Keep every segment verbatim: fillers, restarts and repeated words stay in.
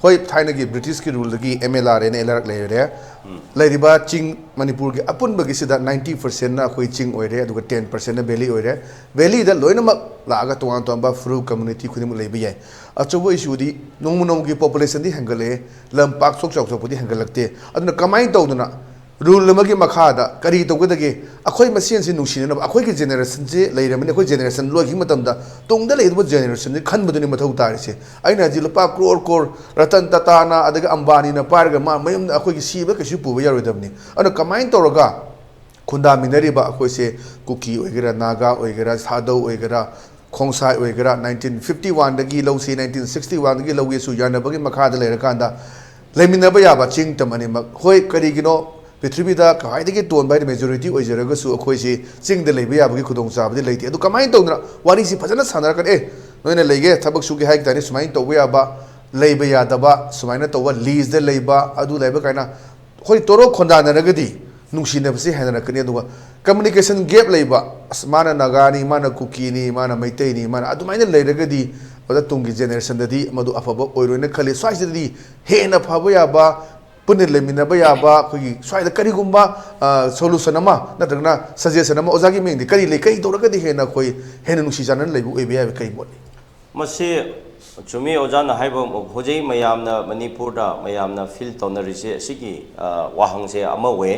ꯍꯣꯏ, ꯊꯥꯏꯅꯒꯤ ꯕ꯭ꯔꯤꯇꯤꯁꯀꯤ ꯔꯨꯜꯗꯒꯤ M L R N L R ꯂꯩꯔꯦ꯫ ꯂꯩꯔꯤꯕ ꯆꯤꯡ ꯃꯅꯤꯄꯨꯔꯒꯤ ꯑꯄꯨꯟꯕꯒꯤꯁꯤꯗ ꯅꯥꯏꯟꯇꯤ ꯄꯔꯁꯦꯟꯅ ꯑꯩꯈꯣꯏ ꯆꯤꯡ ꯑꯣꯏꯔꯦ, ꯑꯗꯨꯒ ꯇꯦꯟ ꯄꯔꯁꯦꯟꯅ ꯚꯦꯂꯤ ꯑꯣꯏꯔꯦ꯫ ꯚꯦꯂꯤꯗ ꯂꯣꯏꯅꯃꯛ ꯂꯥꯛꯑꯒ ꯇꯣꯉꯥꯟ ꯇꯣꯉꯥꯟꯕ ꯐꯨꯔꯨꯞ, ꯀꯝꯃ꯭ꯌꯨꯅꯤꯇꯤ ꯈꯨꯗꯤꯡꯃꯛ ꯂꯩꯕ ꯌꯥꯏ꯫ ꯑꯆꯧꯕ ꯏꯁꯨꯗꯤ ꯅꯣꯡꯃ ꯅꯣꯡꯃꯒꯤ ꯄꯣꯄꯨꯂꯦꯁꯟꯗꯤ ꯍꯦꯟꯒꯠꯂꯛꯑꯦ, ꯂꯝ ꯄꯥꯛ ꯊꯣꯛ ꯆꯥꯎꯊꯣꯛꯄꯗꯤ ꯍꯦꯟꯒꯠꯂꯛꯇꯦ꯫ ꯑꯗꯨꯅ ꯀꯃꯥꯏꯅ ꯇꯧꯗꯅ ꯔꯨꯜ ꯑꯃꯒꯤ ꯃꯈꯥꯗ ꯀꯔꯤ ꯇꯧꯒꯗꯒꯦ? ꯑꯩꯈꯣꯏ ꯃꯁꯦꯟꯁꯤ ꯅꯨꯡꯁꯤꯅꯅꯕ, ꯑꯩꯈꯣꯏꯒꯤ ꯖꯦꯅꯦꯔꯦꯁꯟꯁꯤ ꯂꯩꯔꯕꯅꯤ, ꯑꯩꯈꯣꯏ ꯖꯦꯅꯦꯔꯦꯁꯟ ꯂꯣꯏꯈꯤꯕ ꯃꯇꯝꯗ ꯇꯨꯡꯗ ꯂꯩꯒꯗꯕ ꯖꯦꯅꯦꯔꯦꯁꯟꯁꯤ ꯈꯟꯕꯗꯨꯅꯤ ꯃꯊꯧ ꯇꯥꯔꯤꯁꯦ꯫ ꯑꯩꯅ ꯍꯧꯖꯤꯛ ꯂꯨꯄꯥ ꯀ꯭ꯔꯣꯔ ꯀ꯭ꯔꯣꯔ, ꯔꯇꯟ ꯇꯥꯇꯥꯅ ꯑꯗꯒꯤ ꯑꯝꯕꯥꯅꯤꯅ ꯄꯥꯏꯔꯒ ꯃꯥ ꯃꯌꯨꯝꯗ ꯑꯩꯈꯣꯏꯒꯤ ꯁꯤꯕ ꯀꯩꯁꯨ ꯄꯨꯕ ꯌꯥꯔꯣꯏꯗꯕꯅꯤ꯫ ꯑꯗꯨꯅ ꯀꯃꯥꯏꯅ ꯇꯧꯔꯒ ꯈꯨꯟꯗꯥꯃꯤꯟꯅꯔꯤꯕ ꯑꯩꯈꯣꯏꯁꯦ, ꯀꯨꯀꯤ ꯑꯣꯏꯒꯦꯔꯥ, ꯅꯥꯒꯥ ꯑꯣꯏꯒꯦꯔꯥ, ꯁꯥꯗꯧ ꯑꯣꯏꯒꯦꯔꯥ, ꯈꯣꯡꯁꯥꯏ ꯑꯣꯏꯒꯦꯔꯥ, ꯅꯥꯏꯟꯇꯤꯟ ꯐꯤꯐꯇꯤ ꯋꯥꯟꯗꯒꯤ ꯂꯧꯁꯤ, ꯅꯥꯏꯟꯇꯤꯟ ꯁꯤꯛꯁꯇꯤ ꯋꯥꯟꯗꯒꯤ ꯂꯧꯒꯦꯁꯨ ꯌꯥꯅꯕꯒꯤ ꯃꯈꯥꯗ ꯂꯩꯔꯀꯥꯟꯗ ꯂꯩꯃꯤꯟꯅꯕ ꯌꯥꯕ ꯆꯤꯡ ꯇꯝ ꯑꯅꯤꯃꯛ꯫ ꯍꯣꯏ, ꯀꯔꯤꯒꯤꯅꯣ ꯄ꯭ꯔꯤꯊꯤꯕꯤꯗ ꯈ꯭ꯋꯥꯏꯗꯒꯤ ꯇꯣꯟꯕ ꯍꯥꯏꯗꯤ ꯃꯦꯖꯣꯔꯤꯇꯤ ꯑꯣꯏꯖꯔꯒꯁꯨ ꯑꯩꯈꯣꯏꯁꯤ ꯆꯤꯡꯗ ꯂꯩꯕ ꯌꯥꯕꯒꯤ ꯈꯨꯗꯣꯡꯆꯥꯕꯗꯤ ꯂꯩꯇꯦ꯫ ꯑꯗꯨ ꯀꯃꯥꯏꯅ ꯇꯧꯗꯅ ꯋꯥꯔꯤꯁꯤ ꯐꯖꯅ ꯁꯥꯟꯅꯔꯛꯀꯅꯤ? ꯑꯦ, ꯅꯣꯏꯅ ꯂꯩꯒꯦ, ꯊꯕꯛ ꯁꯨꯒꯦ ꯍꯥꯏ ꯇꯥꯔꯗꯤ ꯁꯨꯃꯥꯏꯅ ꯇꯧꯕ ꯌꯥꯕ, ꯂꯩꯕ ꯌꯥꯗꯕ, ꯁꯨꯃꯥꯏꯅ ꯇꯧꯕ, ꯂꯤꯖꯗ ꯂꯩꯕ, ꯑꯗꯨ ꯂꯩꯕ ꯀꯥꯏꯅ ꯑꯩꯈꯣꯏ ꯇꯣꯔꯣꯛ ꯈꯣꯟꯗꯥꯅꯔꯒꯗꯤ ꯅꯨꯡꯁꯤꯅꯕꯁꯤ ꯍꯦꯟꯅꯔꯛꯀꯅꯤ꯫ ꯑꯗꯨꯒ ꯀꯝꯃ꯭ꯌꯨꯅꯤꯀꯦꯁꯟ ꯒꯦꯞ ꯂꯩꯕ, ꯑꯁ, ꯃꯥꯅ ꯅꯥꯒꯥꯅꯤ, ꯃꯥꯅ ꯀꯨꯀꯤꯅꯤ, ꯃꯥꯅ ꯃꯩꯇꯩꯅꯤ, ꯃꯥꯅ ꯑꯗꯨꯃꯥꯏꯅ ꯂꯩꯔꯒꯗꯤ, ꯑꯣꯖꯥ, ꯇꯨꯡꯒꯤ ꯖꯦꯅꯦꯔꯦꯁꯟꯗꯗꯤ ꯃꯗꯨ ꯑꯐꯕ ꯑꯣꯏꯔꯣꯏꯅ ꯈꯜꯂꯤ꯫ ꯁ꯭ꯋꯥꯏꯁꯤꯗꯗꯤ ꯍꯦꯟꯅ ꯐꯕ ꯌꯥꯕ, ꯄꯨꯟꯅ ꯂꯩꯃꯤꯟꯅꯕ ꯌꯥꯕ, ꯑꯩꯈꯣꯏꯒꯤ ꯁ꯭ꯋꯥꯏꯗ ꯀꯔꯤꯒꯨꯝꯕ ꯁꯣꯂꯨꯁꯟ ꯑꯃ ꯅꯠꯇ꯭ꯔꯒꯅ ꯁꯖꯦꯁꯟ ꯑꯃ ꯑꯣꯖꯥꯒꯤ ꯃꯤꯡꯗꯤ ꯀꯔꯤ ꯂꯩ? ꯀꯔꯤ ꯇꯧꯔꯒꯗꯤ ꯍꯦꯟꯅ ꯑꯩꯈꯣꯏ ꯍꯦꯟꯅ ꯅꯨꯡꯁꯤ ꯆꯥꯟꯅꯅ ꯂꯩꯕ ꯑꯣꯏꯕ ꯌꯥꯏ ꯍꯥꯏꯕ ꯀꯔꯤ ꯃꯣꯠ ꯂꯩ? ꯃꯁꯤ ꯆꯨꯝꯃꯤ ꯑꯣꯖꯥꯅ ꯍꯥꯏꯕ, ꯍꯧꯖꯤꯛ ꯃꯌꯥꯝꯅ ꯃꯅꯤꯄꯨꯔꯗ ꯃꯌꯥꯝꯅ ꯐꯤꯜ ꯇꯧꯅꯔꯤꯁꯦ ꯑꯁꯤꯒꯤ, ꯑ, ꯋꯥꯍꯪꯁꯦ ꯑꯃ ꯑꯣꯏ꯫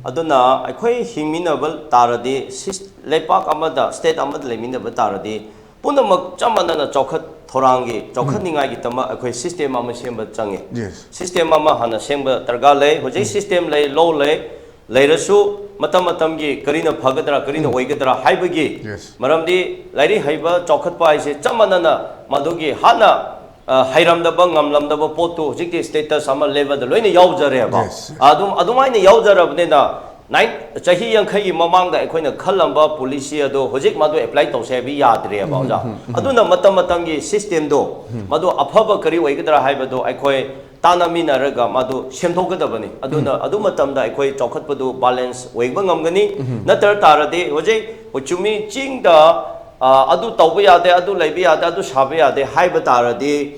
ꯑꯗꯨꯅ ꯑꯩꯈꯣꯏ ꯍꯤꯡꯃꯤꯟꯅꯕ ꯇꯥꯔꯗꯤ, ꯁꯤꯁ-, ꯂꯩꯄꯥꯛ ꯑꯃꯗ, ꯁ꯭ꯇꯦꯠ ꯑꯃꯗ ꯂꯩꯃꯤꯟꯅꯕ ꯇꯥꯔꯗꯤ, ꯄꯨꯝꯅꯃꯛ ꯆꯞ ꯃꯥꯟꯅꯅ ꯆꯥꯎꯈꯠ ꯊꯧꯔꯥꯡꯒꯤ, ꯆꯥꯎꯈꯠꯅꯤꯡꯉꯥꯏꯒꯤꯗꯃꯛ ꯑꯩꯈꯣꯏ ꯁꯤꯁꯇꯦꯝ ꯑꯃ ꯁꯦꯝꯕ ꯆꯪꯉꯤ꯫ Yes. ꯁꯤꯁꯇꯦꯝ ꯑꯃ ꯍꯥꯟꯅ ꯁꯦꯝꯕ ꯗꯔꯀꯥꯔ ꯂꯩ꯫ ꯍꯧꯖꯤꯛ ꯁꯤꯁꯇꯦꯝ ꯂꯩ, ꯂꯣ ꯂꯩ, ꯂꯩꯔꯁꯨ ꯃꯇꯝ ꯃꯇꯝꯒꯤ ꯀꯔꯤꯅ ꯐꯒꯗ꯭ꯔꯥ, ꯀꯔꯤꯅ ꯑꯣꯏꯒꯗ꯭ꯔꯥ ꯍꯥꯏꯕꯒꯤ, Yes. ꯃꯔꯝꯗꯤ ꯂꯥꯏꯔꯤꯛ ꯍꯩꯕ ꯆꯥꯎꯈꯠꯄ ꯍꯥꯏꯁꯦ ꯆꯞ ꯃꯥꯟꯅꯅ ꯃꯗꯨꯒꯤ ꯍꯥꯟꯅ, ꯑ, ꯍꯩꯔꯝꯗꯕ, ꯉꯝꯂꯝꯗꯕ ꯄꯣꯠꯇꯨ ꯍꯧꯖꯤꯛꯇꯤ ꯁ꯭ꯇꯦꯇꯁ ꯑꯃ ꯂꯦꯚꯦꯜꯗ ꯂꯣꯏꯅ ꯌꯥꯎꯖꯔꯦꯕ꯫ Yes. ꯑꯗꯨꯝ, ꯑꯗꯨꯃꯥꯏꯅ ꯌꯥꯎꯖꯔꯕꯅꯤꯅ, ꯅꯥꯏꯟ, ꯆꯍꯤ ꯌꯥꯡꯈꯩꯒꯤ ꯃꯃꯥꯡꯗ ꯑꯩꯈꯣꯏꯅ ꯈꯜꯂꯝꯕ ꯄꯣꯂꯤꯁꯤ ꯑꯗꯣ ꯍꯧꯖꯤꯛ ꯃꯗꯨ ꯑꯦꯄ꯭ꯂꯥꯏ ꯇꯧꯁꯦ ꯍꯥꯏꯕ ꯌꯥꯗ꯭ꯔꯦꯕ, ꯑꯣꯖꯥ꯫ ꯑꯗꯨꯅ ꯃꯇꯝ ꯃꯇꯝꯒꯤ ꯁꯤꯁꯇꯦꯝꯗꯣ, ꯃꯗꯨ ꯑꯐꯕ ꯀꯔꯤ ꯑꯣꯏꯒꯗ꯭ꯔꯥ ꯍꯥꯏꯕꯗꯣ ꯑꯩꯈꯣꯏ ꯇꯥꯟꯅꯃꯤꯟꯅꯔꯒ ꯃꯗꯨ ꯁꯦꯝꯗꯣꯛꯀꯗꯕꯅꯤ꯫ ꯑꯗꯨꯅ ꯑꯗꯨ ꯃꯇꯝꯗ ꯑꯩꯈꯣꯏ ꯆꯥꯎꯈꯠꯄꯗꯨ ꯕꯦꯂꯦꯟꯁ ꯑꯣꯏꯕ ꯉꯝꯒꯅꯤ꯫ ꯅꯠꯇ꯭ꯔ ꯇꯥꯔꯗꯤ ꯍꯧꯖꯤꯛ ꯆꯨꯝꯃꯤ, ꯆꯤꯡꯗ, ꯑ, ꯑꯗꯨ ꯇꯧꯕ ꯌꯥꯗꯦ, ꯑꯗꯨ ꯂꯩꯕ ꯌꯥꯗꯦ, ꯑꯗꯨ ꯁꯥꯕ ꯌꯥꯗꯦ ꯍꯥꯏꯕ ꯇꯥꯔꯗꯤ,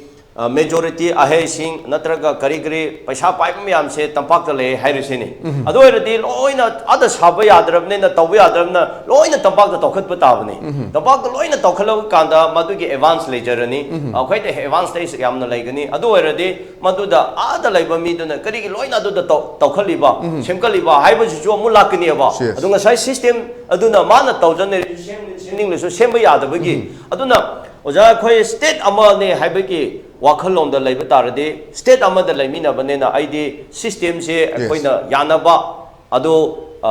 ꯃꯦꯖꯣꯔꯤꯇꯤ ꯑꯍꯩꯁꯤꯡ ꯅꯠꯇ꯭ꯔꯒ ꯀꯔꯤ ꯀꯔꯤ ꯄꯩꯁꯥ ꯄꯥꯏꯕ ꯃꯌꯥꯝꯁꯦ ꯇꯝꯄꯥꯛꯇ ꯂꯩ ꯍꯥꯏꯔꯤꯁꯤꯅꯤ꯫ ꯑꯗꯨ ꯑꯣꯏꯔꯗꯤ ꯂꯣꯏꯅ ꯑꯥꯗ ꯁꯥꯕ ꯌꯥꯗ꯭ꯔꯕꯅꯤꯅ, ꯇꯧꯕ ꯌꯥꯗ꯭ꯔꯕꯅꯤꯅ, ꯂꯣꯏꯅ ꯇꯝꯄꯥꯛꯇ ꯇꯧꯈꯠꯄ ꯇꯥꯕꯅꯤ꯫ ꯇꯝꯄꯥꯛꯇ ꯂꯣꯏꯅ ꯇꯧꯈꯠꯂꯕ ꯀꯥꯟꯗ ꯃꯗꯨꯒꯤ ꯑꯦꯗꯚꯥꯟꯁ ꯂꯩꯖꯔꯅꯤ꯫ ꯑꯩꯈꯣꯏꯗ ꯑꯦꯗꯚꯥꯟꯁ ꯌꯥꯝꯅ ꯂꯩꯒꯅꯤ꯫ ꯑꯗꯨ ꯑꯣꯏꯔꯗꯤ ꯃꯗꯨꯗ ꯑꯥꯗ ꯂꯩꯕ ꯃꯤꯗꯨꯅ ꯀꯔꯤꯒꯤ ꯂꯣꯏꯅ ꯑꯗꯨꯗ ꯇꯧ-, ꯇꯧꯈꯠꯂꯤꯕ, ꯁꯦꯝꯒꯠꯂꯤꯕ ꯍꯥꯏꯕꯁꯤꯁꯨ ꯑꯃꯨꯛ ꯂꯥꯛꯀꯅꯦꯕ꯫ ꯑꯗꯨ ꯉꯁꯥꯏ ꯁꯤꯁꯇꯦꯝ ꯑꯗꯨꯅ ꯃꯥꯅ ꯇꯧꯖꯅꯤꯡ-, ꯁꯦꯝꯅꯤꯡꯂꯁꯨ ꯁꯦꯝꯕ ꯌꯥꯗꯕꯒꯤ꯫ ꯑꯗꯨꯅ ꯑꯣꯖꯥ, ꯑꯩꯈꯣꯏ ꯁ꯭ꯇꯦꯠ ꯑꯃꯅꯦ ꯍꯥꯏꯕꯒꯤ ꯋꯥꯈꯜꯂꯣꯟꯗ ꯂꯩꯕ ꯇꯥꯔꯗꯤ, ꯁ꯭ꯇꯦꯠ ꯑꯃꯗ ꯂꯩꯃꯤꯟꯅꯕꯅꯤꯅ ꯑꯩꯗꯤ ꯁꯤꯁꯇꯦꯝꯁꯦ ꯑꯩꯈꯣꯏꯅ ꯌꯥꯅꯕ ꯑꯗꯨ, ꯑ,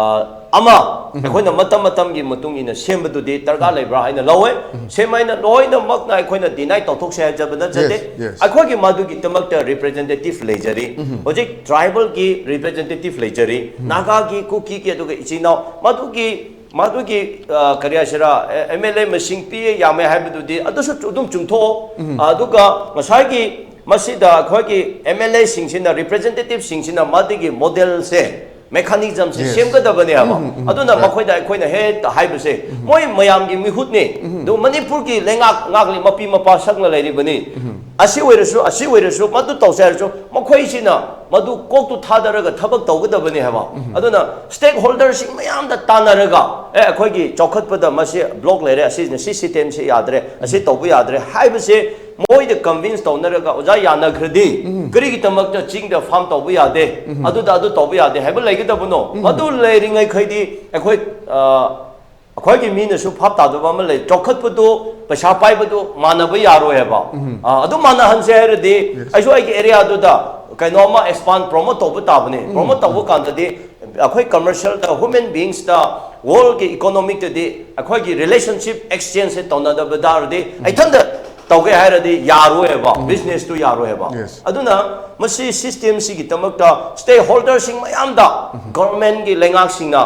ꯑꯃ ꯑꯩꯈꯣꯏꯅ ꯃꯇꯝ ꯃꯇꯝꯒꯤ ꯃꯇꯨꯡ ꯏꯟꯅ ꯁꯦꯝꯕꯗꯨꯗꯤ ꯗꯔꯀꯥꯔ ꯂꯩꯕ꯭ꯔꯥ ꯍꯥꯏꯅ ꯂꯧꯋꯦ꯫ ꯁꯦꯝ ꯍꯥꯏꯅ ꯂꯣꯏꯅꯃꯛꯅ ꯑꯩꯈꯣꯏꯅ ꯗꯤꯅꯥꯏ ꯇꯧꯊꯣꯛꯁꯦ ꯍꯥꯏꯖꯕ ꯅꯠꯆꯗꯦ꯫ ꯑꯩꯈꯣꯏꯒꯤ ꯃꯗꯨꯒꯤꯗꯃꯛꯇ ꯔꯤꯄ꯭ꯔꯦꯖꯦꯟꯇꯦꯇꯤꯚ ꯂꯩꯖꯔꯤ꯫ ꯍꯧꯖꯤꯛ ꯇ꯭ꯔꯥꯏꯕꯦꯜꯒꯤ ꯔꯤꯄ꯭ꯔꯦꯖꯦꯟꯇꯦꯇꯤꯚ ꯂꯩꯖꯔꯤ, ꯅꯥꯒꯥꯒꯤ, ꯀꯨꯀꯤꯒꯤ, ꯑꯗꯨꯒ ꯏꯆꯤꯟ ꯏꯅꯥꯎ ꯃꯗꯨꯒꯤ ꯃꯗꯨꯒꯤ, ꯑ, ꯀꯔꯤ ꯍꯥꯏꯁꯤꯔꯥ, ꯑꯦ-, ꯑꯦꯝ ꯑꯦꯜ ꯑꯦ ꯃꯁꯤꯡ ꯄꯤꯌꯦ, ꯌꯥꯝꯃꯦ ꯍꯥꯏꯕꯗꯨꯗꯤ ꯑꯗꯨꯁꯨ ꯑꯗꯨꯝ ꯆꯨꯝꯊꯣꯛꯑꯣ꯫ ꯑꯗꯨꯒ ꯉꯁꯥꯏꯒꯤ ꯃꯁꯤꯗ ꯑꯩꯈꯣꯏꯒꯤ ꯑꯦꯝ ꯑꯦꯜ ꯑꯦꯁꯤꯡꯁꯤꯅ, ꯔꯤꯄ꯭ꯔꯦꯖꯦꯟꯇꯦꯇꯤꯚꯁꯤꯡꯁꯤꯅ ꯃꯗꯨꯒꯤ ꯃꯣꯗꯦꯜꯁꯦ, ꯃꯦꯀꯥꯅꯤꯖꯝꯁꯦ ꯁꯦꯝꯒꯗꯕꯅꯦ ꯍꯥꯏꯕ꯫ ꯑꯗꯨꯅ ꯃꯈꯣꯏꯗ ꯑꯩꯈꯣꯏꯅ ꯍꯦꯛ ꯍꯥꯏꯕꯁꯦ, ꯃꯣꯏ ꯃꯌꯥꯝꯒꯤ ꯃꯤꯍꯨꯠꯅꯤ꯫ ꯑꯗꯨ ꯃꯅꯤꯄꯨꯔꯒꯤ ꯂꯩꯉꯥꯛ ꯉꯥꯛꯂꯤ ꯃꯄꯤ ꯃꯄꯥ ꯁꯛꯅ ꯂꯩꯔꯤꯕꯅꯤ꯫ ꯑꯁꯤ ꯑꯣꯏꯔꯁꯨ, ꯑꯁꯤ ꯑꯣꯏꯔꯁꯨ, ꯃꯗꯨ ꯇꯧꯁꯦ ꯍꯥꯏꯔꯁꯨ, ꯃꯈꯣꯏꯁꯤꯅ ꯃꯗꯨ ꯀꯣꯛꯇꯨ ꯊꯥꯗꯔꯒ ꯊꯕꯛ ꯇꯧꯒꯗꯕꯅꯤ ꯍꯥꯏꯕ꯫ ꯑꯗꯨꯅ ꯁ꯭ꯇꯦꯛ ꯍꯣꯜꯗꯔꯁꯤꯡ ꯃꯌꯥꯝꯗ ꯇꯥꯟꯅꯔꯒ, "ꯑꯦ, ꯑꯩꯈꯣꯏꯒꯤ ꯆꯥꯎꯈꯠꯄꯗ ꯃꯁꯤ ꯕ꯭ꯂꯣꯛ ꯂꯩꯔꯦ, ꯑꯁꯤꯅ ꯁꯤ ꯁꯤꯁꯇꯦꯝꯁꯤ ꯌꯥꯗ꯭ꯔꯦ, ꯑꯁꯤ ꯇꯧꯕ ꯌꯥꯗ꯭ꯔꯦ" ꯍꯥꯏꯕꯁꯦ ꯃꯣꯏꯗ ꯀꯟꯚꯤꯟꯁ ꯇꯧꯅꯔꯒ, "ꯑꯣꯖꯥ, ꯌꯥꯅꯈ꯭ꯔꯗꯤ ꯀꯔꯤꯒꯤꯗꯃꯛꯇ ꯆꯤꯡꯗ ꯐꯥꯔꯝ ꯇꯧꯕ ꯌꯥꯗꯦ, ꯑꯗꯨꯗ ꯑꯗꯨ ꯇꯧꯕ ꯌꯥꯗꯦ" ꯍꯥꯏꯕ ꯂꯩꯒꯗꯕꯅꯣ? ꯃꯗꯨ ꯂꯩꯔꯤꯉꯩꯈꯩꯗꯤ ꯑꯩꯈꯣꯏ, ꯑ, ꯑꯩꯈꯣꯏꯒꯤ ꯃꯤꯅꯁꯨ ꯚꯥꯞ ꯇꯥꯗꯕ ꯑꯃ ꯂꯩ꯫ ꯆꯥꯎꯈꯠꯄꯗꯨ, ꯄꯩꯁꯥ ꯄꯥꯏꯕꯗꯨ ꯃꯥꯟꯅꯕ ꯌꯥꯔꯣꯏ ꯍꯥꯏꯕ꯫ ꯑꯥ, ꯑꯗꯨ ꯃꯥꯟꯅꯍꯟꯁꯦ ꯍꯥꯏꯔꯗꯤ, ꯑꯩꯁꯨ ꯑꯩꯒꯤ ꯑꯦꯔꯤꯌꯥꯗꯨꯗ ꯀꯩꯅꯣ ꯑꯃ ꯑꯦꯛꯁꯄꯥꯟ, ꯄ꯭ꯔꯣꯃꯣꯠ ꯇꯧꯕ ꯇꯥꯕꯅꯤ꯫ ꯄ꯭ꯔꯣꯃꯣꯠ ꯇꯧꯕ ꯀꯥꯟꯗꯗꯤ ꯑꯩꯈꯣꯏ ꯀꯃꯔꯁꯤꯌꯦꯜꯗ, ꯍ꯭ꯌꯨꯃꯦꯟ ꯕꯤꯡꯁꯇ, ꯋꯥꯔꯜꯒꯤ ꯏꯀꯣꯅꯣꯃꯤꯛꯇꯗꯤ ꯑꯩꯈꯣꯏꯒꯤ ꯔꯤꯂꯦꯁꯟꯁꯤꯞ ꯑꯦꯛꯁꯆꯦꯟꯖꯁꯦ ꯇꯧꯅꯗꯕ ꯇꯥꯔꯗꯤ, ꯏꯊꯟꯗ ꯇꯧꯒꯦ ꯍꯥꯏꯔꯗꯤ ꯌꯥꯔꯣꯏꯕ, ꯕꯤꯖꯤꯅꯦꯁꯇꯨ ꯌꯥꯔꯣꯏꯕ꯫ ꯑꯗꯨꯅ ꯃꯁꯤ ꯁꯤꯁꯇꯦꯝꯁꯤꯒꯤꯗꯃꯛꯇ ꯁ꯭ꯇꯦꯛ ꯍꯣꯜꯗꯔꯁꯤꯡ ꯃꯌꯥꯝꯗ ꯒꯣꯔꯃꯦꯟꯒꯤ ꯂꯩꯉꯥꯛꯁꯤꯡꯅ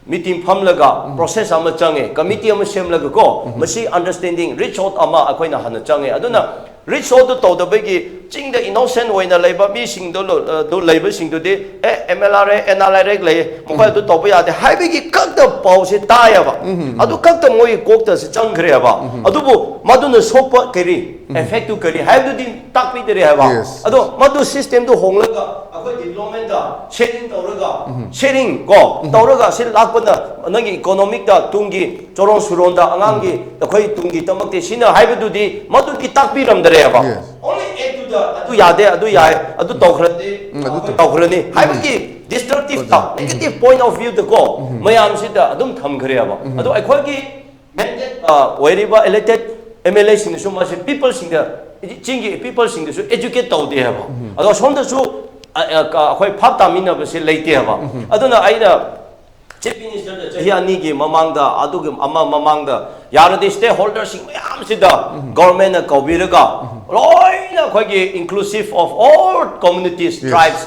ꯃꯤꯇꯤꯡ ꯐꯝꯂꯒ ꯄ꯭ꯔꯣꯁꯦꯁ ꯑꯃ ꯆꯪꯉꯦ, ꯀꯃꯤꯇꯤ ꯑꯃ ꯁꯦꯝꯂꯒ ꯀꯣ, ꯃꯁꯤ ꯑꯟꯗꯔꯁꯇꯦꯟꯗꯤꯡ, ꯔꯤꯆ ꯑꯥꯎꯠ ꯑꯃ ꯑꯩꯈꯣꯏꯅ ꯍꯥꯟꯅ ꯆꯪꯉꯦ꯫ ꯑꯗꯨꯅ Reach out ꯇꯧꯗꯕꯒꯤ ꯆꯤꯡꯗ innocent ꯑꯣꯏꯅ ꯂꯩꯕ ꯃꯤꯁꯤꯡꯗꯣ ꯂꯣ- ꯑꯗꯨ ꯂꯩꯕꯁꯤꯡꯗꯨꯗꯤ A M L R A N R I ꯂꯩ, ꯃꯈꯣꯏ ꯑꯗꯨ ꯇꯧꯕ ꯌꯥꯗꯦ ꯍꯥꯏꯕꯒꯤ ꯈꯛꯇ ꯄꯥꯎꯁꯦ ꯇꯥꯏꯌꯦꯕ꯫ ꯑꯗꯨ ꯈꯛꯇ ꯃꯣꯏꯒꯤ ꯀꯣꯛꯇꯁꯦ ꯆꯪꯈ꯭ꯔꯦꯕ꯫ ꯑꯗꯨꯕꯨ ꯃꯗꯨꯅ ꯁꯣꯛꯄ ꯀꯔꯤ effect ꯇꯨ ꯀꯔꯤ ꯍꯥꯏꯕꯗꯨꯗꯤ ꯇꯥꯛꯄꯤꯗꯔꯦ ꯍꯥꯏꯕ꯫ Yes. ꯑꯗꯣ ꯃꯗꯨ system ꯗꯨ ꯍꯣꯡꯂꯒ ꯑꯩꯈꯣꯏ development ꯇ sharing ꯇꯧꯔꯒ, sharing ꯀꯣ ꯇꯧꯔꯒ ꯁꯤ ꯂꯥꯛꯄꯅ ꯅꯪꯒꯤ economic ꯇ ꯇꯨꯡꯒꯤ ꯆꯣꯔꯣꯟ ꯁꯨꯔꯣꯟꯗ ꯑꯉꯥꯡꯒꯤ ꯑꯩꯈꯣꯏ ꯇꯨꯡꯒꯤꯗꯃꯛꯇꯤ ꯁꯤꯅ ꯍꯥꯏꯕꯗꯨꯗꯤ ꯃꯗꯨꯗꯤ ꯇꯥꯛꯄꯤꯔꯝꯗꯔꯦꯕ꯫ Yes. Only add to the ꯑꯗꯨ ꯌꯥꯗꯦ, ꯑꯗꯨ ꯌꯥꯏ, ꯑꯗꯨ ꯇꯧꯈ꯭ꯔꯗꯤ ꯑꯗꯨ ꯑꯩꯈꯣꯏ ꯇꯧꯈ꯭ꯔꯅꯤ ꯍꯥꯏꯕꯒꯤ destructive ꯇ negative point of view ꯗꯀꯣ ꯃꯌꯥꯝꯁꯤꯗ ꯑꯗꯨꯝ ꯊꯝꯈ꯭ꯔꯦꯕ꯫ ꯑꯗꯣ ꯑꯩꯈꯣꯏꯒꯤ mandate ꯑꯣꯏꯔꯤꯕ elected M L A ꯁꯤꯡꯅꯁꯨ ꯃꯁꯤ people ꯁꯤꯡꯗ, ꯆꯤꯡꯒꯤ people ꯁꯤꯡꯗꯁꯨ educate ꯇꯧꯗꯦ ꯍꯥꯏꯕ꯫ ꯑꯗꯣ ꯁꯣꯝꯗꯁꯨ ꯑ, ꯑ, ꯀ- ꯑꯩꯈꯣꯏ ꯚꯥꯞ ꯇꯥꯃꯤꯟꯅꯕꯁꯦ ꯂꯩꯇꯦ ꯍꯥꯏꯕ꯫ ꯑꯗꯨꯅ ꯑꯩꯅ Chief Minister ꯗ ꯆꯍꯤ ꯑꯅꯤꯒꯤ ꯃꯃꯥꯡꯗ, ꯑꯗꯨꯒꯤ ꯑꯃ ꯃꯃꯥꯡꯗ ꯌꯥꯔꯗꯤ stakeholder ꯁꯤꯡ ꯃꯌꯥꯝꯁꯤꯗ government ꯅ ꯀꯧꯕꯤꯔꯒ ꯂꯣꯏꯅ ꯑꯩꯈꯣꯏꯒꯤ inclusive of all communities, Yes. tribes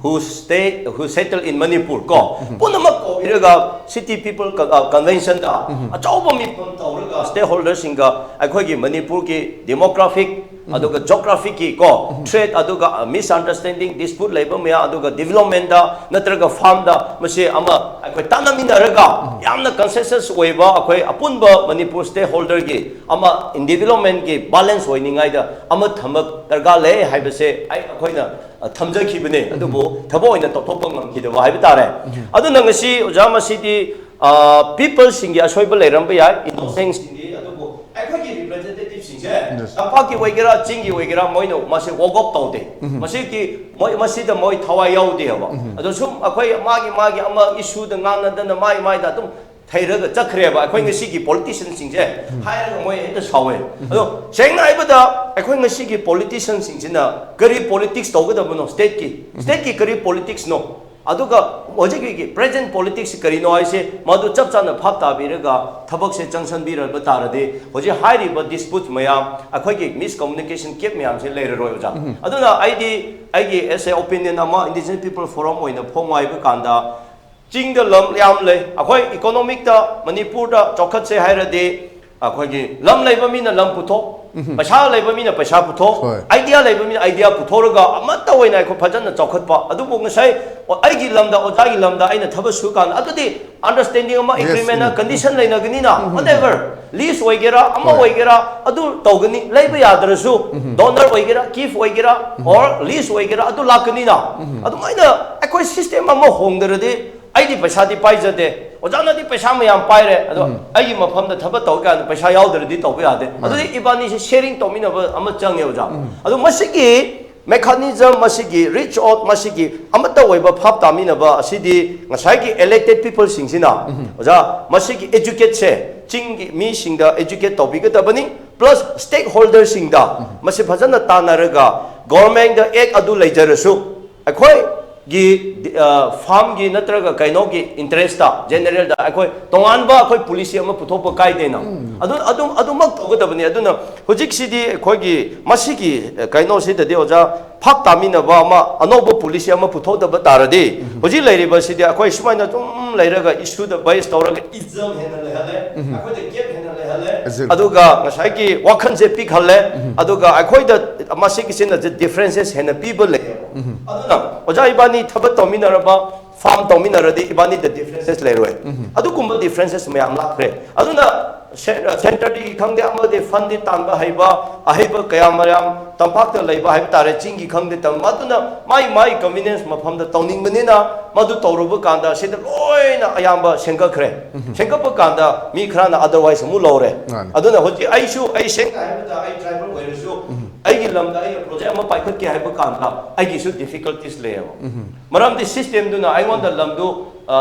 who stay, who settle in Manipur ꯀꯣ ꯄꯨꯝꯅꯃꯛ ꯀꯧꯕꯤꯔꯒ city people co- ꯑ, convention ꯗ ꯑꯆꯧꯕ ꯃꯤꯐꯝ ꯇꯧꯔꯒ stakeholder ꯁꯤꯡꯒ ꯑꯩꯈꯣꯏꯒꯤ ꯃꯅꯤꯄꯨꯔꯒꯤ demographic ꯑꯗꯨꯒ geographic ꯀꯤ ꯀꯣ threat ꯑꯗꯨꯒ misunderstanding, dispute ꯂꯩꯕ ꯃꯌꯥꯝ ꯑꯗꯨꯒ development ꯗ ꯅꯠꯇ꯭ꯔꯒ farm ꯗ ꯃꯁꯤ ꯑꯃ ꯑꯩꯈꯣꯏ ꯇꯥꯟꯅꯃꯤꯟꯅꯔꯒ ꯌꯥꯝꯅ consensus ꯑꯣꯏꯕ ꯑꯩꯈꯣꯏ ꯑꯄꯨꯟꯕ ꯃꯅꯤꯄꯨꯔ stakeholder ꯒꯤ ꯑꯃ in development ꯀꯤ balance ꯑꯣꯏꯅꯤꯡꯉꯥꯏꯗ ꯑꯃ ꯊꯝꯕ ꯗꯔꯀꯥꯔ ꯂꯩ ꯍꯥꯏꯕꯁꯦ ꯑꯩ ꯑꯩꯈꯣꯏꯅ ꯑ, ꯊꯝꯖꯈꯤꯕꯅꯦ꯫ ꯑꯗꯨꯕꯨ ꯊꯕꯛ ꯑꯣꯏꯅ ꯇꯧꯊꯣꯛꯄ ꯉꯝꯈꯤꯗꯕ ꯍꯥꯏꯕ ꯇꯥꯔꯦ꯫ ꯑꯗꯨꯅ ꯉꯁꯤ ꯑꯣꯖꯥ ꯃꯁꯤꯗꯤ ꯑ, people ꯁꯤꯡꯒꯤ ꯑꯁꯣꯏꯕ ꯂꯩꯔꯝꯕ ꯌꯥꯏ, innocent ꯁꯤꯡꯒꯤ, ꯑꯗꯨꯕꯨ ꯑꯩꯈꯣꯏꯒꯤ representative ꯁꯤꯡꯁꯦ Yes. ꯇꯝꯄꯥꯛꯀꯤ ꯑꯣꯏꯒꯦꯔꯥ ꯆꯤꯡꯒꯤ ꯑꯣꯏꯒꯦꯔꯥ ꯃꯣꯏꯅ ꯃꯁꯤ walk out ꯇꯧꯗꯦ꯫ ꯃꯁꯤꯒꯤ ꯃꯣꯏ ꯃꯁꯤꯗ ꯃꯣꯏ ꯊꯋꯥꯏ ꯌꯥꯎꯗꯦꯕ꯫ ꯑꯗꯣ ꯁꯨꯝ ꯑꯩꯈꯣꯏ ꯃꯥꯒꯤ ꯃꯥꯒꯤ ꯑꯃ issue ꯗ ꯉꯥꯡꯅꯗꯅ ꯃꯥꯏ ꯃꯥꯏꯗ ꯑꯗꯨꯝ ꯊꯩꯔꯒ ꯆꯠꯈ꯭ꯔꯦꯕ ꯑꯩꯈꯣꯏ ꯉꯁꯤꯒꯤ politician ꯁꯤꯡꯁꯦ꯫ ꯍꯥꯏꯔꯒ ꯃꯣꯏ ꯍꯦꯛꯇ ꯁꯥꯎꯋꯦ꯫ ꯑꯗꯣ ꯁꯦꯡꯅ ꯍꯥꯏꯕꯗ ꯑꯩꯈꯣꯏ ꯉꯁꯤꯒꯤ politician ꯁꯤꯡꯁꯤꯅ ꯀꯔꯤ politics ꯇꯧꯒꯗꯕꯅꯣ state ꯀꯤ? State ꯀꯤ ꯀꯔꯤ politics ꯅꯣ? ꯑꯗꯨꯒ ꯍꯧꯖꯤꯛꯀꯤ present politics ꯀꯔꯤꯅꯣ ꯍꯥꯏꯁꯦ ꯃꯗꯨ ꯆꯞ ꯆꯥꯅ ꯚꯥꯞ ꯇꯥꯕꯤꯔꯒ ꯊꯕꯛꯁꯦ ꯆꯪꯁꯟꯕꯤꯔꯕ ꯇꯥꯔꯗꯤ ꯍꯧꯖꯤꯛ ꯍꯥꯏꯔꯤꯕ dispute ꯃꯌꯥꯝ, ꯑꯩꯈꯣꯏꯒꯤ miscommunication gap ꯃꯌꯥꯝꯁꯦ ꯂꯩꯔꯔꯣꯏ ꯑꯣꯖꯥ꯫ ꯑꯗꯨꯅ ꯑꯩꯗꯤ ꯑꯩꯒꯤ as a opinion ꯑꯃ Indigenous People Forum ꯑꯣꯏꯅ ꯐꯣꯡꯉꯣ ꯍꯥꯏꯕ ꯀꯥꯟꯗ ꯆꯤꯡꯗ ꯂꯝ ꯌꯥꯝ ꯂꯩ꯫ ꯑꯩꯈꯣꯏ economic ꯇ ꯃꯅꯤꯄꯨꯔꯗ ꯆꯥꯎꯈꯠꯁꯦ ꯍꯥꯏꯔꯗꯤ ꯑꯩꯈꯣꯏꯒꯤ ꯂꯝ ꯂꯩꯕ ꯃꯤꯅ ꯂꯝ ꯄꯨꯊꯣꯛ, ꯄꯩꯁꯥ ꯂꯩꯕ ꯃꯤꯅ ꯄꯩꯁꯥ ꯄꯨꯊꯣꯛ, ꯍꯣꯏ. ꯑꯥꯏꯗꯤꯌꯥ ꯂꯩꯕ ꯃꯤꯅ ꯑꯥꯏꯗꯤꯌꯥ ꯄꯨꯊꯣꯛꯑꯒ ꯑꯃꯠꯇ ꯑꯣꯏꯅ ꯑꯩꯈꯣꯏ ꯐꯖꯅ ꯆꯥꯎꯈꯠꯄ꯫ ꯑꯗꯨꯕꯨ ꯉꯁꯥꯏ ꯑꯩꯒꯤ ꯂꯝꯗ, ꯑꯣꯖꯥꯒꯤ ꯂꯝꯗ ꯑꯩꯅ ꯊꯕꯛ ꯁꯨꯀꯥꯟꯗ, ꯑꯗꯨꯗꯤ ꯑꯟꯗꯔꯁ꯭ꯇꯦꯟꯗꯤꯡ ꯑꯃ, Yes, ꯑꯦꯒ꯭ꯔꯤꯃꯦꯟ ꯑꯃ, ꯎꯝ. ꯀꯟꯗꯤꯁꯟ ꯂꯩꯅꯒꯅꯤꯅ, ꯋꯥꯠ ꯑꯦꯚꯔ, ꯂꯤꯁ ꯑꯣꯏꯒꯦꯔꯥ, ꯑꯃ ꯍꯣꯏ. ꯑꯣꯏꯒꯦꯔꯥ, ꯑꯗꯨ ꯇꯧꯒꯅꯤ꯫ ꯂꯩꯕ ꯌꯥꯗ꯭ꯔꯁꯨ, ꯗꯣꯅꯔ ꯑꯣꯏꯒꯦꯔꯥ, ꯒꯤꯐ ꯑꯣꯏꯒꯦꯔꯥ, ꯑꯣꯔ ꯂꯤꯁ ꯑꯣꯏꯒꯦꯔꯥ, ꯑꯗꯨ ꯂꯥꯛꯀꯅꯤꯅ꯫ ꯑꯗꯨꯃꯥꯏꯅ ꯑꯩꯈꯣꯏ ꯁꯤꯁꯇꯦꯝ ꯑꯃ ꯍꯣꯡꯗ꯭ꯔꯗꯤ, ꯑꯩꯗꯤ ꯄꯩꯁꯥꯗꯤ ꯄꯥꯏꯖꯗꯦ, ꯑꯣꯖꯥꯅꯗꯤ ꯄꯩꯁꯥ ꯃꯌꯥꯝ ꯄꯥꯏꯔꯦ, ꯑꯗꯣ ꯑꯩꯒꯤ ꯃꯐꯝꯗ ꯊꯕꯛ ꯇꯧꯔꯀꯥꯟꯗ ꯄꯩꯁꯥ ꯌꯥꯎꯗ꯭ꯔꯗꯤ ꯇꯧꯕ ꯌꯥꯗꯦ꯫ ꯑꯗꯨꯗꯤ ꯏꯕꯥꯅꯤꯁꯦ ꯁꯦꯔꯤꯡ ꯇꯧꯃꯤꯟꯅꯕ ꯑꯃ ꯆꯪꯉꯦ, ꯑꯣꯖꯥ꯫ ꯑꯗꯣ ꯃꯁꯤꯒꯤ ꯃꯦꯀꯥꯅꯤꯖꯝ, ꯃꯁꯤꯒꯤ ꯔꯤꯆ ꯑꯥꯎꯠ, ꯃꯁꯤꯒꯤ ꯑꯃꯠꯇ ꯑꯣꯏꯕ ꯚꯥꯞ ꯇꯥꯃꯤꯟꯅꯕ ꯑꯁꯤꯗꯤ ꯉꯁꯥꯏꯒꯤ ꯏꯂꯦꯛꯇꯦꯠ ꯄꯤꯄꯜꯁꯤꯡꯁꯤꯅ, ꯑꯣꯖꯥ, ꯃꯁꯤꯒꯤ ꯑꯦꯖꯨꯀꯦꯠꯁꯦ ꯆꯤꯡꯒꯤ ꯃꯤꯁꯤꯡꯗ ꯑꯦꯖꯨꯀꯦꯠ ꯇꯧꯕꯤꯒꯗꯕꯅꯤ, ꯄ꯭ꯂꯁ ꯁ꯭ꯇꯦꯛ ꯍꯣꯜꯗꯔꯁꯤꯡꯗ ꯃꯁꯤ ꯐꯖꯅ ꯇꯥꯟꯅꯔꯒ ꯒꯣꯔꯃꯦꯟꯗ ꯑꯦꯛ ꯑꯗꯨ ꯂꯩꯖꯔꯁꯨ, ꯑꯩꯈꯣꯏꯒꯤ ꯐꯥꯔꯝꯒꯤ ꯅꯠꯇ꯭ꯔꯒ ꯀꯩꯅꯣꯒꯤ ꯏꯟꯇꯔꯦꯁꯇ, ꯖꯦꯅꯔꯦꯜꯗ ꯑꯩꯈꯣꯏ ꯇꯣꯉꯥꯟꯕ ꯑꯩꯈꯣꯏ ꯄꯣꯂꯤꯁꯤ ꯑꯃ ꯄꯨꯊꯣꯛꯄ ꯀꯥꯏꯗꯦꯅ꯫ ꯑꯗꯨ, ꯑꯗꯨꯝ, ꯑꯗꯨꯃꯛ ꯇꯧꯒꯗꯕꯅꯤ꯫ ꯑꯗꯨꯅ ꯍꯧꯖꯤꯛꯁꯤꯗꯤ ꯑꯩꯈꯣꯏꯒꯤ ꯃꯁꯤꯒꯤ, ꯑ, ꯀꯩꯅꯣꯁꯤꯗꯗꯤ, ꯑꯣꯖꯥ, ꯚꯥꯞ ꯇꯥꯃꯤꯟꯅꯕ ꯑꯃ, ꯑꯅꯧꯕ ꯄꯣꯂꯤꯁꯤ ꯑꯃ ꯄꯨꯊꯣꯛꯇꯕ ꯇꯥꯔꯗꯤ, ꯍꯧꯖꯤꯛ ꯂꯩꯔꯤꯕꯁꯤꯗꯤ ꯑꯩꯈꯣꯏ ꯁꯨꯃꯥꯏꯅ ꯑꯗꯨꯝ ꯂꯩꯔꯒ, ꯏꯁꯨꯗ ꯕꯦꯁ ꯇꯧꯔꯒ, ꯏꯖꯝ ꯍꯦꯟꯅ ꯂꯩꯍꯜꯂꯦ, ꯑꯩꯈꯣꯏꯗ ꯒꯦꯞ ꯍꯦꯟꯅ ꯂꯩꯍꯜꯂꯦ, ꯏꯖꯝ. ꯑꯗꯨꯒ ꯉꯁꯥꯏꯒꯤ ꯋꯥꯈꯜꯁꯦ ꯄꯤꯛꯍꯜꯂꯦ, ꯑꯗꯨꯒ ꯑꯩꯈꯣꯏꯗ ꯃꯁꯤꯒꯤꯁꯤꯅ ꯗꯤꯐ꯭ꯔꯦꯟꯁꯦꯁ ꯍꯦꯟꯅ ꯄꯤꯕ ꯂꯩꯌꯦꯕ꯫ ꯑꯗꯨꯅ ꯑꯣꯖꯥ ꯏꯕꯥꯅꯤ ꯊꯕꯛ ꯇꯧꯃꯤꯟꯅꯔꯕ, ꯐꯥꯔꯝ ꯇꯧꯃꯤꯟꯅꯔꯗꯤ ꯏꯕꯥꯅꯤꯗ ꯗꯤꯐ꯭ꯔꯦꯟꯁꯦꯁ ꯂꯩꯔꯣꯏ꯫ ꯑꯗꯨꯒꯨꯝꯕ ꯗꯤꯐ꯭ꯔꯦꯟꯁꯦꯁ ꯃꯌꯥꯝ ꯂꯥꯛꯈ꯭ꯔꯦ꯫ ꯑꯗꯨꯅ ꯁꯦꯟꯇꯔꯗꯒꯤ ꯈꯪꯗꯦ, ꯑꯃꯗꯤ ꯐꯟꯗꯤ ꯇꯥꯟꯕ ꯍꯩꯕ, ꯑꯍꯩꯕ ꯀꯌꯥ ꯃꯌꯥꯝ ꯇꯝꯄꯥꯛꯇ ꯂꯩꯕ ꯍꯥꯏꯕ ꯇꯥꯔꯦ, ꯆꯤꯡꯒꯤ ꯈꯪꯗꯦ, ꯇꯝ-, ꯑꯗꯨꯅ ꯃꯥꯏ ꯃꯥꯏ ꯀꯟꯚꯤꯅꯤꯌꯟꯁ ꯃꯐꯝꯗ ꯇꯧꯅꯤꯡꯕꯅꯤꯅ, ꯃꯗꯨ ꯇꯧꯔꯨꯕ ꯀꯥꯟꯗ ꯁꯤꯗ ꯂꯣꯏꯅ ꯑꯌꯥꯝꯕ ꯁꯦꯝꯒꯠꯈ꯭ꯔꯦ꯫ ꯁꯦꯝꯒꯠꯄ ꯀꯥꯟꯗ ꯃꯤ ꯈꯔꯅ ꯑꯗꯔꯋꯥꯏꯁ ꯑꯃꯨꯛ ꯂꯧꯔꯦ꯫ ꯃꯥꯅꯤ. ꯑꯗꯨꯅ ꯍꯧꯖꯤꯛ ꯑꯩꯁꯨ, ꯑꯩ ꯁꯦꯡꯅ ꯍꯥꯏꯔꯕꯗ, ꯑꯩ ꯇ꯭ꯔꯥꯏꯕꯦꯜ ꯑꯣꯏꯔꯁꯨ, ꯑꯩꯒꯤ ꯂꯝꯗ ꯑꯩꯅ ꯄ꯭ꯔꯣꯖꯦꯛ ꯑꯃ ꯄꯥꯏꯈꯠꯀꯦ ꯍꯥꯏꯕ ꯀꯥꯟꯗ ꯑꯩꯒꯤꯁꯨ ꯗꯤꯐꯤꯀꯜꯇꯤꯁ ꯂꯩꯌꯦꯕ꯫ ꯃꯔꯝꯗꯤ ꯁꯤꯁꯇꯦꯝꯗꯨꯅ ꯑꯩꯉꯣꯟꯗ ꯂꯝꯗꯨ, ꯑ,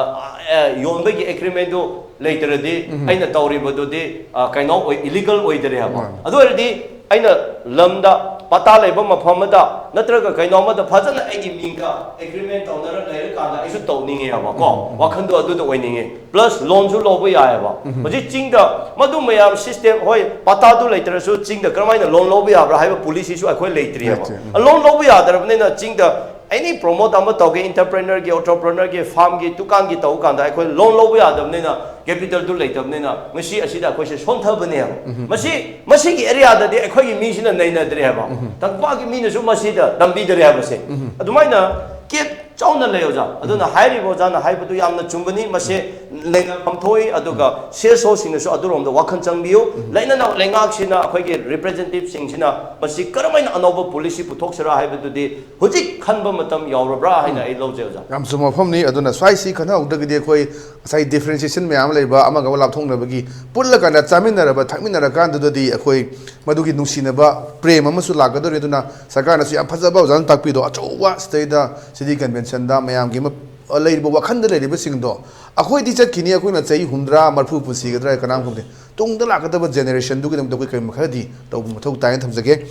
ꯑ, ꯌꯣꯟꯕꯒꯤ ꯑꯦꯒ꯭ꯔꯤꯃꯦꯟꯗꯨ ꯂꯩꯇ꯭ꯔꯗꯤ, ꯑꯩꯅ ꯇꯧꯔꯤꯕꯗꯨꯗꯤ, ꯑ, ꯀꯩꯅꯣ ꯑꯣꯏ, ꯏꯂꯤꯒꯜ ꯑꯣꯏꯗ꯭ꯔꯦꯕ꯫ ꯃꯥꯅꯤ. ꯑꯗꯨ ꯑꯣꯏꯔꯗꯤ ꯑꯩꯅ ꯂꯝꯗ, ꯄꯇꯥ ꯂꯩꯕ ꯃꯐꯝ ꯑꯃꯗ ꯅꯠꯇ꯭ꯔꯒ ꯀꯩꯅꯣ ꯑꯃꯗ ꯐꯖꯅ ꯑꯩꯒꯤ ꯃꯤꯡꯒ ꯑꯦꯒ꯭ꯔꯤꯃꯦꯟ ꯇꯧꯅꯔ ꯂꯩꯔꯀꯥꯟꯗ ꯑꯩꯁꯨ ꯇꯧꯅꯤꯡꯉꯦꯕꯀꯣ꯫ ꯋꯥꯈꯟꯗꯣ ꯑꯗꯨꯗ ꯑꯣꯏꯅꯤꯡꯉꯦ꯫ ꯄ꯭ꯂꯁ ꯂꯣꯟꯁꯨ ꯂꯧꯕ ꯌꯥꯏꯑꯕ꯫ ꯍꯧꯖꯤꯛ ꯆꯤꯡꯗ ꯃꯗꯨ ꯃꯌꯥꯝ ꯁꯤꯁꯇꯦꯝ, ꯍꯣꯏ, ꯄꯇꯥꯗꯨ ꯂꯩꯇ꯭ꯔꯁꯨ ꯆꯤꯡꯗ ꯀꯔꯝꯍꯥꯏꯅ ꯂꯣꯟ ꯂꯧꯕ ꯌꯥꯕ꯭ꯔꯥ ꯍꯥꯏꯕ ꯄꯣꯂꯤꯁꯤꯁꯨ ꯑꯩꯈꯣꯏ ꯂꯩꯇ꯭ꯔꯤꯑꯕ꯫ ꯂꯩꯇ꯭ꯔꯤ. ꯂꯣꯟ ꯂꯧꯕ ꯌꯥꯗ꯭ꯔꯕꯅꯤꯅ ꯆꯤꯡꯗ ꯑꯦꯅꯤ ꯄ꯭ꯔꯣꯃꯣꯠ ꯑꯃ ꯇꯧꯒꯦ, ꯏꯟꯇꯔꯄ꯭ꯔꯦꯅꯔꯒꯤ, ꯑꯣꯟꯇꯔꯄ꯭ꯔꯦꯅꯔꯒꯤ, ꯐꯥꯔꯝꯒꯤ, ꯗꯨꯀꯥꯟꯒꯤ ꯇꯧꯕ ꯀꯥꯟꯗ ꯑꯩꯈꯣꯏ ꯂꯣꯟ ꯂꯧꯕ ꯌꯥꯗꯕꯅꯤꯅ, ꯀꯦꯄꯤꯇꯦꯜꯗꯨ ꯂꯩꯇꯕꯅꯤꯅ, ꯉꯁꯤ ꯑꯁꯤꯗ ꯑꯩꯈꯣꯏꯁꯦ ꯁꯣꯟꯊꯕꯅꯦꯕ꯫ ꯃꯁꯤ, ꯃꯁꯤꯒꯤ ꯑꯦꯔꯤꯌꯥꯗꯗꯤ ꯑꯩꯈꯣꯏꯒꯤ ꯃꯤꯁꯤꯅ ꯅꯩꯅꯗ꯭ꯔꯦ ꯍꯥꯏꯕ, ꯇꯝꯄꯥꯛꯀꯤ ꯃꯤꯅꯁꯨ ꯃꯁꯤꯗ ꯇꯝꯕꯤꯗ꯭ꯔꯦ ꯍꯥꯏꯕꯁꯦ꯫ ꯑꯗꯨꯃꯥꯏꯅ ꯀꯦꯞ ꯆꯥꯎꯅ ꯂꯩ ꯑꯣꯖꯥ꯫ ꯑꯗꯨꯅ ꯍꯥꯏꯔꯤꯕ ꯑꯣꯖꯥꯅ ꯍꯥꯏꯕꯗꯨ ꯌꯥꯝꯅ ꯆꯨꯝꯕꯅꯤ꯫ ꯃꯁꯤ ꯅꯩꯅꯐꯝ ꯊꯣꯛꯏ꯫ ꯑꯗꯨꯒ ꯁꯤ ꯑꯦꯁ ꯑꯣꯁꯤꯡꯅꯁꯨ ꯑꯗꯨꯔꯣꯝꯗ ꯋꯥꯈꯜ ꯆꯪꯕꯤꯌꯨ꯫ ꯂꯩꯅꯅ ꯂꯩꯉꯥꯛꯁꯤꯅ, ꯑꯩꯈꯣꯏꯒꯤ ꯔꯤꯄ꯭ꯔꯦꯖꯦꯟꯇꯦꯇꯤꯚꯁꯤꯡꯁꯤꯅ ꯃꯁꯤ ꯀꯔꯝꯍꯥꯏꯅ ꯑꯅꯧꯕ ꯄꯣꯂꯤꯁꯤ ꯄꯨꯊꯣꯛꯁꯤꯔꯥ ꯍꯥꯏꯕꯗꯨꯗꯤ ꯍꯧꯖꯤꯛ ꯈꯟꯕ ꯃꯇꯝ ꯌꯧꯔꯕ꯭ꯔꯥ ꯍꯥꯏꯅ ꯑꯩ ꯂꯧꯖꯩ ꯑꯣꯖꯥ꯫ ꯌꯥꯝ ꯆꯨꯝꯕ ꯋꯥꯐꯝꯅꯤ꯫ ꯑꯗꯨꯅ ꯁ꯭ꯋꯥꯏꯁꯤ ꯈꯟꯅꯍꯧꯗ꯭ꯔꯒꯗꯤ ꯑꯩꯈꯣꯏ ꯉꯁꯥꯏ ꯗꯤꯐ꯭ꯔꯦꯟꯁꯤꯌꯦꯁꯟ ꯃꯌꯥꯝ ꯑꯃ ꯂꯩꯕ, ꯑꯃꯒ ꯑꯃ ꯂꯥꯞꯊꯣꯛꯅꯕꯒꯤ, ꯄꯨꯜꯂꯀꯥꯟꯗ ꯆꯥꯃꯤꯟꯅꯔꯕ ꯊꯛꯃꯤꯟꯅꯔꯀꯥꯟꯗꯨꯗꯗꯤ ꯑꯩꯈꯣꯏ ꯃꯗꯨꯒꯤ ꯅꯨꯡꯁꯤꯅꯕ, ꯄ꯭ꯔꯦꯝ ꯑꯃꯁꯨ ꯂꯥꯛꯀꯗꯧꯔꯤ꯫ ꯑꯗꯨꯅ ꯁꯔꯀꯥꯔꯅꯁꯨ ꯌꯥꯝ ꯐꯖꯕ ꯑꯣꯖꯥꯅ ꯇꯥꯛꯄꯤꯗꯣ, ꯑꯆꯧꯕ ꯁꯤꯗꯩꯗ ꯁꯤꯇꯤ ꯀꯟꯚꯦꯟꯁꯟꯗ ꯃꯌꯥꯝꯒꯤ ꯑꯃ ꯂꯩꯔꯤꯕ ꯋꯥꯈꯜꯗ ꯂꯩꯔꯤꯕꯁꯤꯡꯗꯣ, ꯑꯩꯈꯣꯏꯗꯤ ꯆꯠꯈꯤꯅꯤ, ꯑꯩꯈꯣꯏꯅ ꯆꯍꯤ ꯍꯨꯝꯗ꯭ꯔꯥ ꯃꯔꯐꯨ ꯄꯨꯟꯁꯤꯒꯗ꯭ꯔꯥ ꯀꯅꯥꯝ ꯈꯪꯗꯦ꯫ ꯇꯨꯡꯗ ꯂꯥꯛꯀꯗꯕ ꯖꯦꯅꯦꯔꯦꯁꯟꯗꯨꯒꯤꯗꯃꯛꯇ ꯑꯩꯈꯣꯏ ꯀꯔꯤꯒꯨꯝꯕ ꯈꯔꯗꯤ ꯇꯧꯕ ꯃꯊꯧ ꯇꯥꯏꯅ ꯊꯝꯖꯒꯦ꯫